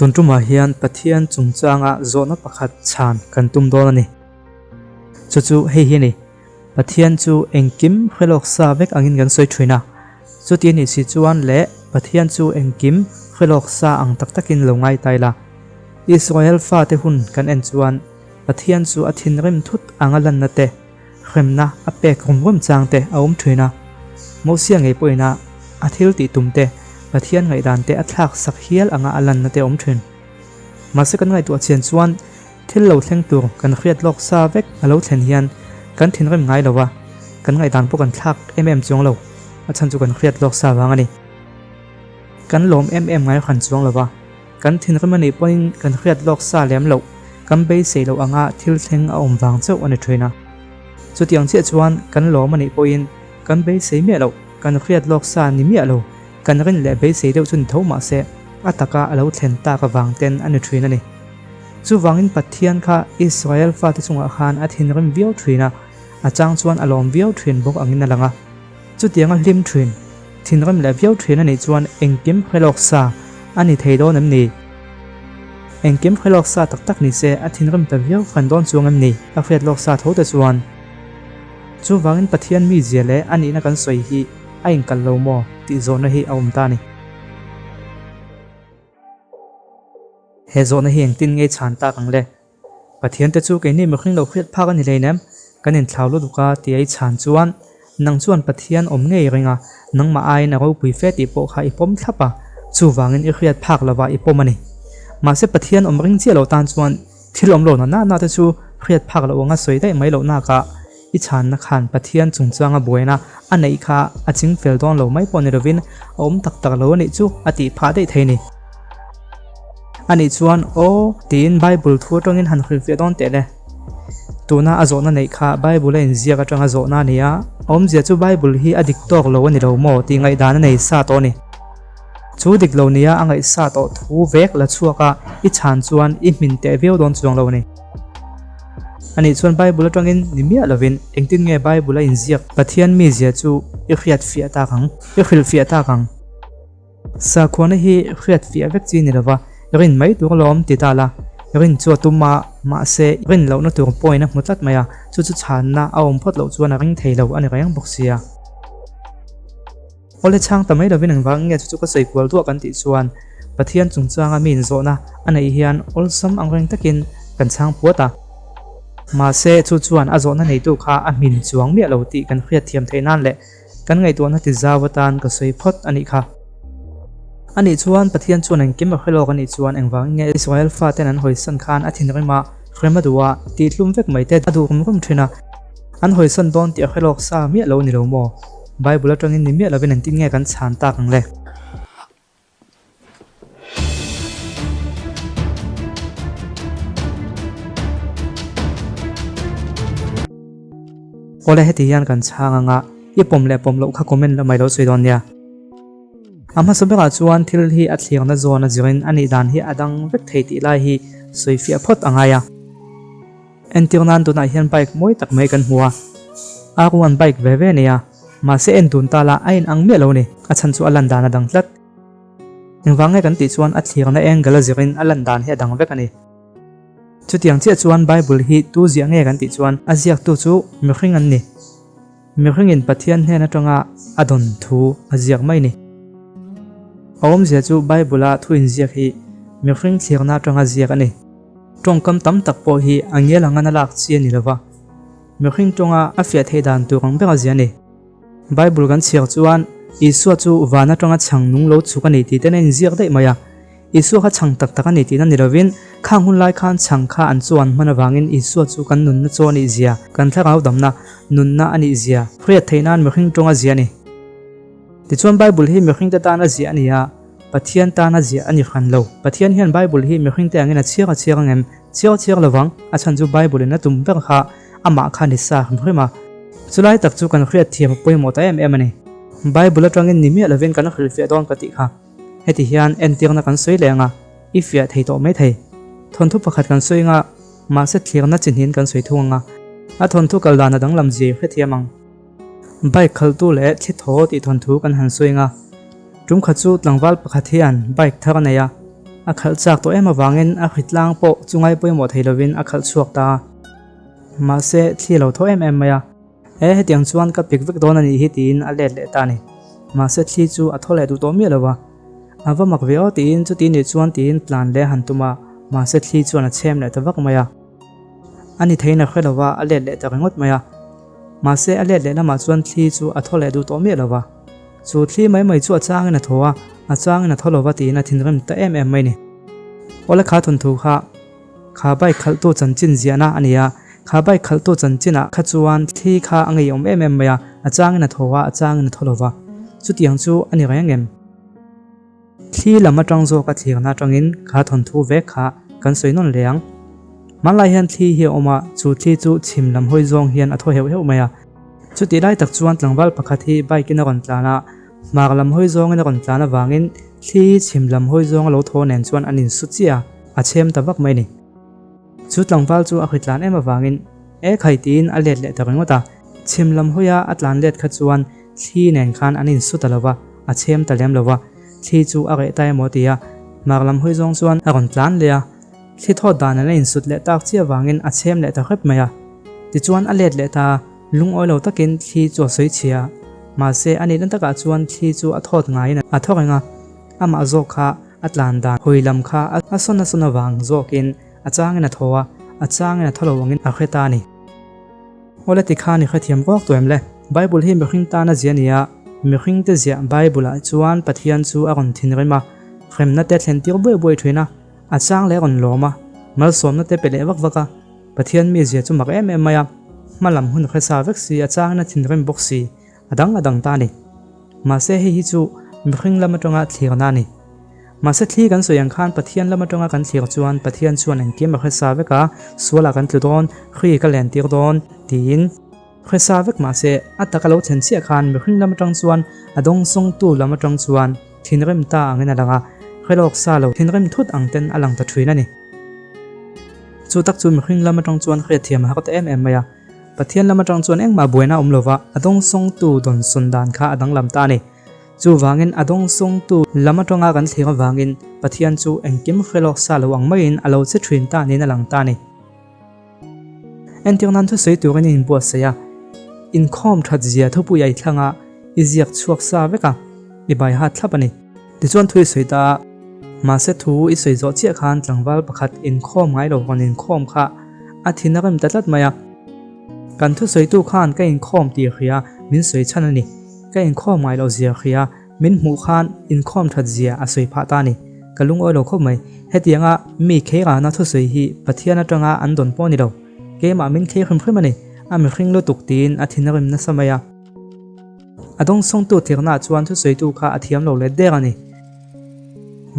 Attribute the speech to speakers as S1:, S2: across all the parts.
S1: Tun tumah hian Pathian chungchanga zawhna pakhat chhan kan tum dawn a ni. Chu chu hei hi a ni, Pathian chu engkim hrelawk sa vek angin kan sawi thin a. Chuti a nih si chuan leh Pathian chu engkim hrelawk sa ang tak takin lo ngai ta ila. Israel fate hun kan en chuan Pathian chu a thinrim thut anga lanna te, hremna a pek rum rum chang te a awm thin a. Mosia ngei pawhin a a thil tih tum te, Pathian ngaihdan te a thlak sak hial anga a lanna te a awm thin. Mahse kan ngaihtuah chian chuan thil lo thleng tur kan hriat lawk sa vek a lo thlen hian kan thinrim ngai lo a, kan ngaihdan pawh kan thlak em em chuang lo, a chhan chu kan hriat lawk sa vang a ni. Kan lawm em em ngai hran chuang lo va. Kan thinrim a nih pawhin kan hriat lawk sa lem loh, kan beisei loh anga thil thleng a awm vang chauh a ni thin a. Chutiang chiah chuan kan lawm a nih pawhin kan beisei miah loh, kan hriat lawk sa ni miah lo, kan rin leh beisei deuh chu ni tho mah se a taka a lo thlen tak avang ten a ni thin a ni. Chuvangin Pathian kha Israel fate chungah khan a thinrim viau thin a, a chang chuan a lawm viau thin bawk angin a lang a. Chutianga hlim thin, thinrim leh viau thin a nih chuan engkim hre lawk sa a ni thei dawn em ni? Engkim hre lawk sa tak tak ni se a thinrim ta viau fan dawn chuang em ni? A hriat lawk sa tho te chuan. Chuvangin Pathian mizia leh a nihna kan sawi hi a inkal lo maw tih zawhna hi a awm ta a ni. He zawhna hi engtin nge chhan tak ang le? Pathian te chu keini mihring lo hriat phak a ni hleinem, kan inthlau lutuk a ti a i chhan chuan nang chuan Pathian awm ngei ring a, nangmah aiin a ropui fe tih pawh kha i pawm thlap a, chuvangin i hriat phak lova i pawm a ni. Mahse Pathian awm ring chiah lo tan chuan thil awm lo na na na te chu hriat phak loh anga sawi daih mai loh nakah i chhanna khan Pathian chungchanga buaina a neih kha a ching fel dawn lo mai pawh ni lovin a awm tak tak lo a nih chu a tih phah daih thei a ni. A nih chuan aw tiin Bible thu atangin han hrilhfiah dawn teh le. Tuna a zawhna neih kha Bible a inziak atanga zawhna a ni a, a awmzia chu Bible hi a dik tawk lo a ni lo maw tih ngaihdan a nei sa tawh a ni. Chu dik lo nia a ngaih sa tawh thu vek la chhuak a i chhan chuan i hmin teh viau dawn chuang lo a ni. A nih chuan Bible atangin ni miah lovin engtin nge Bible a inziak Pathian mizia chu i hriatfiah tak ang? I hrilhfiah tak ang? Sakhuana hi hriat fiah vek chi ni lova, rin mai tur alawm ti ta la, rin chu a tum a, mahse rin lohna tur point a hmu tlat mai a, chu chu chhanna a awm phawt loh chuan a ring thei lo a ni reng bawk sia. Awle chhang ta mai lovin engvang nge chu chu ka sawi kual duah kan tih chuan Pathian chungchanga mi inzawhna a neih hian awlsam ang reng takin kan chhang puat a. Mahse chu chuan a zawhna neitu kha a hmin chuang miah lo tih kan hriat thiam theih nan leh Kan ngaihtuahna ti zau atan ka sawi phawt a nih kha. A nih chuan Pathian chuan engkim a hre lawk a nih chuan engvangin nge Israel faten an hawisan khan a thinrim a, hrem a duh a, tihtlum vek mai te a duh rum rum thin a. An hawisan dawn tih a hre lawk sa miah lo a ni lo maw? Bible atangin ni miah lovin engtin nge kan chhan tak ang le? Awle heti hian kan chhang anga i pawm leh pawm loh kha comment la mai lo sawi dawn nia. A hmasa berah chuan thil hi a thlirna zawn a zirin a nih dan hi a dang vek thei tih lai hi sawi fiah phawt a ngai a. Entir nan tunah hian bike mawi tak mai kan hmu a, R1 bike ve ve a ni a, mahse en dun ta la a inang miah lo a ni, a chhan chu a lan dan a dang tlat. Engvang nge kan tih chuan a thlirna angle a zirin a lan dan hi a dang vek a ni. Chutiang chiah chuan Bible hi tu ziah nge kan tih chuan a ziaktu chu mihring an ni. Mihringin Pathian hnen atanga a dawn thu a ziak mai ni. A awmzia chu Bible-a thu inziak hi mihring thlirna atanga ziak a ni. Tawngkam tam tak pawh hi a ngial anga na lak chi a ni lova, mihring tawnga a fiah theih dan tur ang ber a zia a ni. Bible kan chhiar chuan Isua chu van atanga chhang nung lo chhuk a ni tih ten a inziak daih mai a. Isua kha chhang tak tak a ni tihna ni lovin khang hun lai khan chhang kha an chuan hman avangin Isua chu kan nunna chaw a nih zia, kan thlarau damna, nunna a nih zia hriat theih nan mihring tawng a zia a ni. Tichuan Bible hi mihringte tan a ziah a ni a, Pathian tan a ziah a ni hran lo. Pathian hian Bible hi mihringte angin a chhiar a chhiar angem? Chhiar a chhiar lovang, a chhan chu Bible in a tum ber kha amah kha ni sa hrim hrim a. Chulai tak chu kan hriat thiam a pawimawh ta em em a ni. Bible atangin ni miah lovin kan hrilhfiah dawn ka tih kha. Heti hian entirna kan sawi leh ang a, i fiah thei tawh mai thei. Thawnthu pakhat kan sawi ang a, mahse thlirna chi hnin kan sawi thung ang a. A thawnthu kal dan a danglam zia i hrethiam ang. Bike khaltu leh thli thaw tih thawnthu kan han sawi ang a. Tum khat chu tlangval pakhat hian bike thar a nei a. A khalh chak tawh em avangin a hritlang pawh chu ngai pawimawh thei lovin a khalh chhuak ta a. Mahse, thli a lo thaw em em mai a. E, hetiang chuan ka pik vek dawn a nih hi tiin a let leh ta a ni. Mahse, thli chu a thaw leh duh tawh miah lo va. A va mak ve aw tiin chuti nih chuan tiin tlan leh a han tum a, mahse thli chuan a chhem leh ta vak mai a. A ni theiin a hre lo va, a let leh ta ringawt mai a. Mahse, a let leh lamah chuan thli chu a thaw leh duh tawh miah lo va. Chu thli mai mai chu a changin a thaw a, a changin a thaw lo va tiin a thinrim ta em em mai ni. Awle kha thawnthu kha kha bike khalhtu chanchin ziahna a ni a, kha bike khalhtu chanchinah kha chuan thli kha a ngeiawm em em mai a, a changin a thaw a, a changin a thaw lo va. Chutiang chu a ni reng em? Thli lam atang zawka thlirna atangin kha thawnthu vek kha kan sawi nawn leh ang. Hmanlai hian thli hi a awm a, chu thli chu chhim lam hawi zawng hian a thaw heuh heuh mai a. Chutih lai tak chuan tlangval pakhat hi bike in a rawn tlan a, hmar lam hawi zawngin a rawn tlan avangin thli chhim lam hawi zawng a lo thaw nen chuan an insu chiah a, a chhem ta vak mai a ni. Chu tlangval chu a hri tlan em avangin e khai tiin a let leh ta ringawt a, chhim lam hawia a tlan let kha chuan thli nen khan an insu ta lo va, a chhem ta lem lo va, thli chu a reh ta emaw ti a, hmar lam hawi zawng chuan a rawn tlan leh a, thli thawt dan an a insut leh tak chiah avangin a chhem leh ta hrep mai a. Tichuan a let leh ta a, lungawi lo takin thli chu a sawi chhia a, mahse a nihna takah chuan thli chu a thawt ngaiin a thaw reng a, amah zawk kha a tlan dan hawi lam kha a sawn a sawn avang zawkin a changin a thaw a, a changin a thaw lo angin a hre ta a ni. Awle tikhan i hrethiam vawk tawh em le? Bible hi mihring tana ziah a ni a, mihringte ziah Bible-ah chuan Pathian chu a rawn thinrim a, hremna te thlen tir buai buai thin a, a chang leh a rawn lawm a, malsawmna te pe leh vak vak a, Pathian mizia chu mak em em mai a, hma lam hun hre sa vek si, a changin a thinrim bawk si, a dang a dang ta a ni. Mahse hei hi chu mihring lam atanga thlirna a ni. Mahse thli kan sawi ang khan Pathian lam atanga kan thlir chuan Pathian chuan engkim a hre sa vek a, sualah kan tlu dawn, hri ka len tir dawn, tiin hre sa vek mahse a taka lo thlen chiah khan mihring lam atang chuan a dawngsawngtu lam atang chuan thinrim ta angin a lang a, hre lawk sa lo thinrim thut ang ten a lang ta thin a ni. Chu tak chu mihring lam atang chuan hriatthiam a har ta em em mai a. Pathian lam atang chuan engmah buaina a awm lova, a dawngsawngtu dawnsawn dan kha a danglam ta a ni. Chuvangin a dawngsawngtu lam atanga kan thlir avangin Pathian chu engkim hre lawk sa lo ang maiin a lo che thin ta niin a lang ta a ni. Entir nan thusawi turin i inbuatsaih a, inkhawm that zia thupui a i thlang a, i ziak chhuak sa vek a, i bai hat thlap a ni. Tichuan thu i sawi ta a, mahse thu i sawi zawh chiah khan tlangval pakhat inkhawm ngai lo rawn inkhawm kha a thin a rem ta tlat mai a. Kan thusawitu khan ka inkhawm tih hria min sawi chhan a ni. Ka inkhawm ngai loh zia hria min hmuh khan inkhawm that zia a sawi phah ta a ni. Ka lungawi lo khawp mai. Hetianga mi kheirana thusawi hi Pathian atanga an dawn pawh a ni lo. Keimah min khei hrim hrim a ni. A mihring lutuk tiin a thin a rim nasa mai a. A dawngsawngtu thlirna chuan thusawitu kha a thiam lo let der a ni.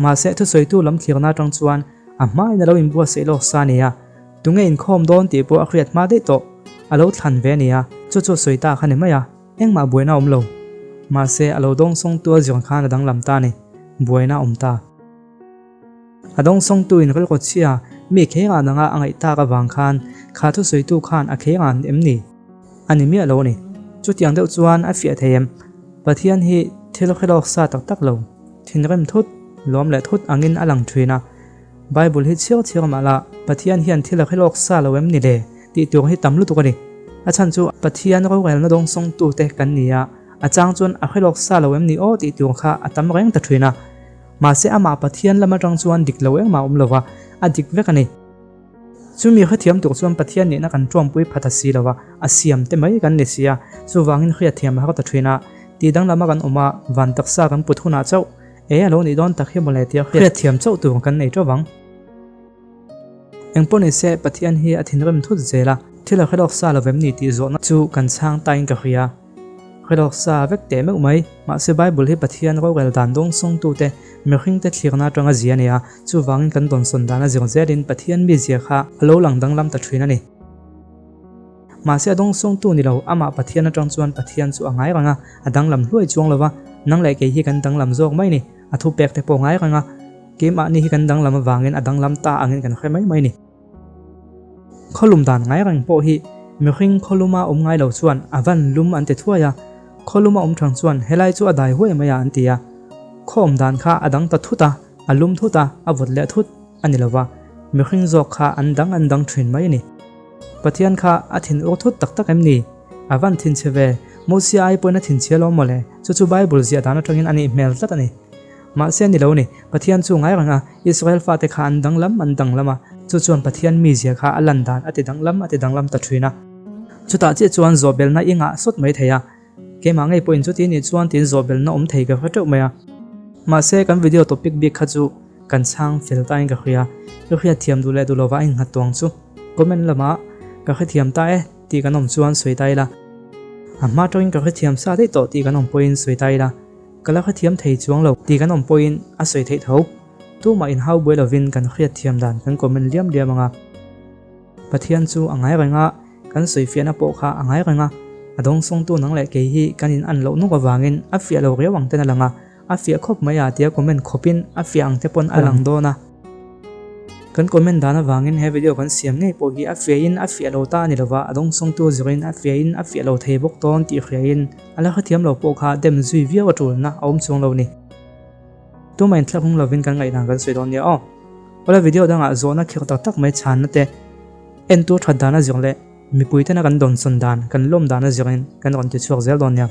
S1: Mahse thusawitu lam thlirna atang chuan a hmain a lo inbuatsaih lawk sa a ni a. Tunge inkhawm dawn tih pawh a hriat hma daih tawh. A lo thlan ve a ni a, chu chu sawi ta kha ni mai a. Engmah buaina a awm lo. Mahse a lo dawngsawngtu a zion khan a danglam ta a ni. Buaina a awm ta. A dawngsawngtu in rilru chhia mi khengah nanga a ngaih tak avang khan kha thusawitu khan a khengah em ni? A ni miah lo a ni. Chutiang deuh chuan a fiah thei em? Pathian hi thil hrilawk sa tak tak lo, thinrim thut, lawm leh thut angin a lang thin a. Bible hi chhiar chhiar mah la, Pathian hian thil a hrilawk sa lo em ni le? Tih tur hi tam lutuk a ni. A chhan chu Pathian rorelna dawngsawngtute kan ni a, a chang chuan a hrilawk sa lo em ni aw tih tur kha a tam reng ta thin a. Mahse amah Pathian lam atang chuan dik lo engmah a awm lo va, a dik vek a ni. Chumi hrethiam tur chuan Pathian nihna kan ṭawmpui phat a si lo va, a siam te mai kan ni si a, chuvangin hriatthiam a har ta ṭhin a. Tih danglama kan awm a, van taksa kan put hunah chauh, E, a lo nih dawn tak hi mawle tia hriatthiam chauh tur kan nei ṭeuh vang. Engpawh ni se, Pathian hi a thinrim thut zel a, thil a hre lawk sa lo vem ni tih zawhna chu kan chhang tain ka hria. Hre lawk sa vek teh meuh mai. Mahse Bible hi Pathian rorel dan dawngsawngtute, mihringte thlirna atanga zia a ni a, chuvangin kan dawnsawn dan a zir zelin Pathian mizia kha a lo lang danglam ta thin a ni. Mahse a dawngsawngtu ni lo, amah Pathian atang chuan Pathian chu a ngai reng a, a danglam hluai chuang lo va, nang leh kei hi kan danglam zawk mai ni, a thupek te pawh ngai reng a, keimahni hi kan danglam avangin a danglam ta angin kan hre mai mai ni. Khawlum dan ngai reng pawh hi mihring khawluma awm ngai lo chuan a van lum an ti thuai a, khawluma awm thang chuan helai chu a dai huai mai a an ti a, khaw awm dan kha a dang ta thut a. A lum thut a, a vawt leh thut a ni lova, mihring zawk kha an dang an dang thin mai a ni. Pathian kha a thin ur thut tak tak em ni? A van thinchhe ve, Mosia ai pawhin a thinchhia lo mawle, chu chu Bible ziah dan atangin a nih hmel tlat a ni. Mahse ni lo ni, Pathian chu ngai reng a, Israel fate kha an danglam an danglam a, chu chuan Pathian mizia kha a lan dan a ti danglam a ti danglam ta thin a. Chutah chiah chuan zawhbelna i ngah sawt mai thei a, keimah ngei pawhin chuti nih chuan tiin zawhbelna awm thei ka hre teuh mai a. Mahse kan video topic bik kha chu kan chhang fel tain ka hria, ka hriatthiam duh leh duh lova a innghat tuang chu comment lamah ka hrethiam ta e tih kan awm chuan sawi ta ila, a hma tawngin ka hrethiam sa daih tawh tih kan awm pawhin sawi ta ila. Ka la hrethiam thei chuang lo tih kan awm pawhin a sawi theih tho. Tumah inhau buai lovin kan hriatthiam dan kan comment liam liam ang a. Pathian chu a ngai reng a, kan sawifiahna pawh kha a ngai reng a. A dawngsawngtu nang leh kei hi kan in an loh nuk avangin a fiah lo riau ang ten a lang a, a fiah khawp mai a tia comment khawpin a fiah ang te pawn a lang dawn a. Kan comment dan avangin he video kan siam ngei pawh hi a fiahin a fiah lo ta a ni lova, a dawngsawngtu zirin a fiahin a fiah lo thei bawk dawn tih hriain a la hrethiam lo pawh kha dem zui viau a tulna a awm chuang lo ni. Tumah inthlak hung lovin kan ngaihdan kan sawi dawn nia aw. Awle video dangah zawhna khirh tak tak mai chhanna te entu that dan a zir leh mipui tena kan dawnsawn dan, kan lawm dan a zirin kan rawn ti chhuak zel dawn nia.